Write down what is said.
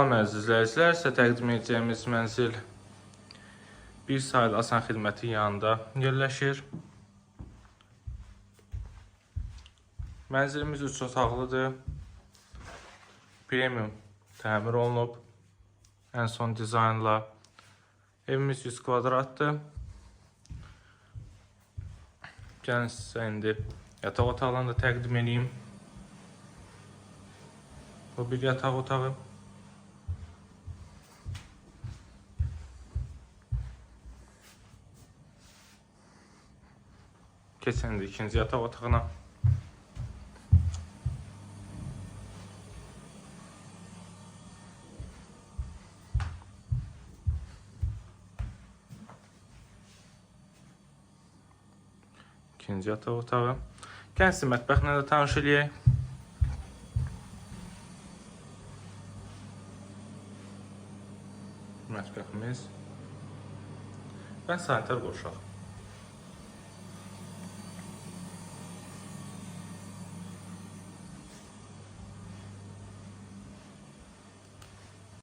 Salam əziz izləyicilər, sizə təqdim edəcəyimiz mənzil bir saylı asan xidmətin yanında yerləşir. Mənzilimiz 3 otaqlıdır. Premium təmir olunub. Ən son dizaynla. Evimiz 100 kvadratdır. Gəlin sizə indi yataq otaqlarını da təqdim edeyim. Bu bir yataq otağı. Keçən də ikinci yataq otağına. İkinci yataq otağı. Gəlin sizə mətbəxlə də tanış eləyək. Mətbəximiz və sanitar qovşaq.